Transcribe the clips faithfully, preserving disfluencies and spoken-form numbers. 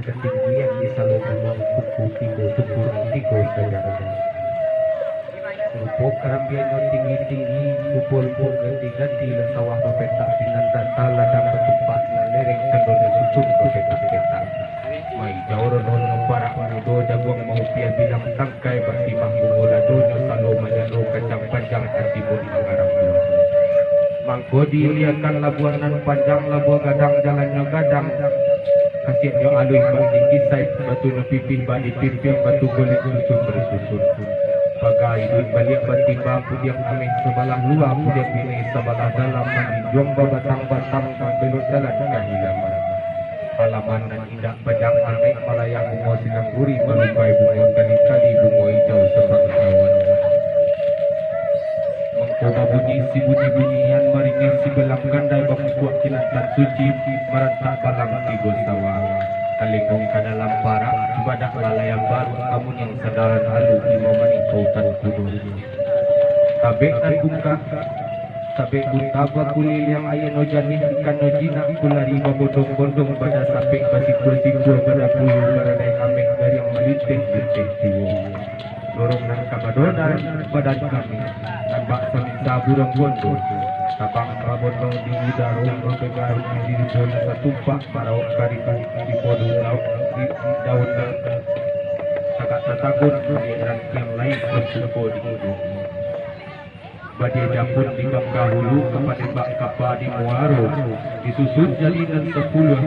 Katinggian di Salo Banuang, kuku tigo, kuku tigo sajarah. Rupo karambiannyo tinggi-tinggi, kupu-kupu ganti-ganti, lah sawah bapetak, pinang data ladang batumpak, lah lereng tandonyo susun bapetak-petak. Maijau rodonyo parak mudo, jaguang maupiah bilang tangkai, batimah bungo ladonyo, salo manyalo kacang panjang, katimun mangarang buah. Mangko diiliakan labuah nan panjang, labuah gadang jalannyo gadang, kasiaknyo aluih bak dikisai, batunyo pipih bak dipimpiang, batu golek susun basusun. Paga iduik baliak batimbang, pudiang ameh sabalah lua, pudiang bini sabalah dalam, manjinjuang babatang-batang, mambelok jalan kahilaman. Halaman nan indak panjang ameh, malayang bungo silang guri, malupai bungo tali-tali, bungo ijau sabangkawan. Mangko babunyi sibunyi-bunyian, maringeh sibalang kandai, bakukuak kinantan suci, marantak balang tigo sawah. Talengong ka dalam parak, badak lalaian baruak, kamuniang sandalan alu, limo manik pautan kudo. Tabek nan bungkak, tabek buta bakuliliang, aia no janih, ikan no jinak, kulari babondong-bondong, bada sapek basikua-sikua, bada puyuh baradai ameh, gariang malinteh-linteh tuo. Lorong nan ka badonar badan kami, nan bak saminsa buruang gondo, tabang babondong di udaro, mampegaruh di ribo nan satumpak, marawok karibu di podu lauk, di daun nan tagak tatagun, di rantiang lain nan suko di ujung. Badia japun di bangka hulu, kapalembak kapa di muaro, disusun jali nan sapuluah.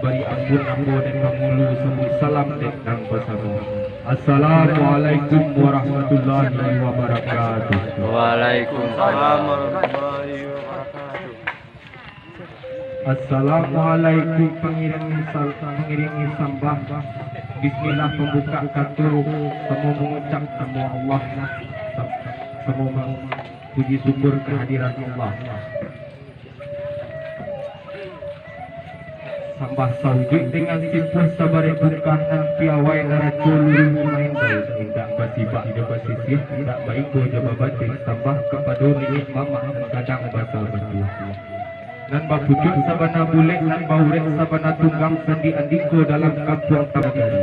Bari ampun ambo dek pangulu, sabuik salam dek nan basamo. Assalamualaikum warahmatullahi wabarakatuh. Waalaikumsalam warahmatullahi wabarakatuh. Assalamualaikum, pangiringi sal-, pangiringi sambah. Bismillah pambuka kato, samo mangucap namo Allah. Samo ma-, puji syukur kehadiran Allah. Sambah saujuik dengan sipuah, sabarek bungkah nan piawai, naraco luluih main baik, indak basibak jo basisiah, indak baiko jo babateh, sambah kapado niniak mamak nan gadang basa batuah. Nan bapucuak sabana bulek, nan baurek sabana tunggang, sandi andiko dalam kampuang Tamagari.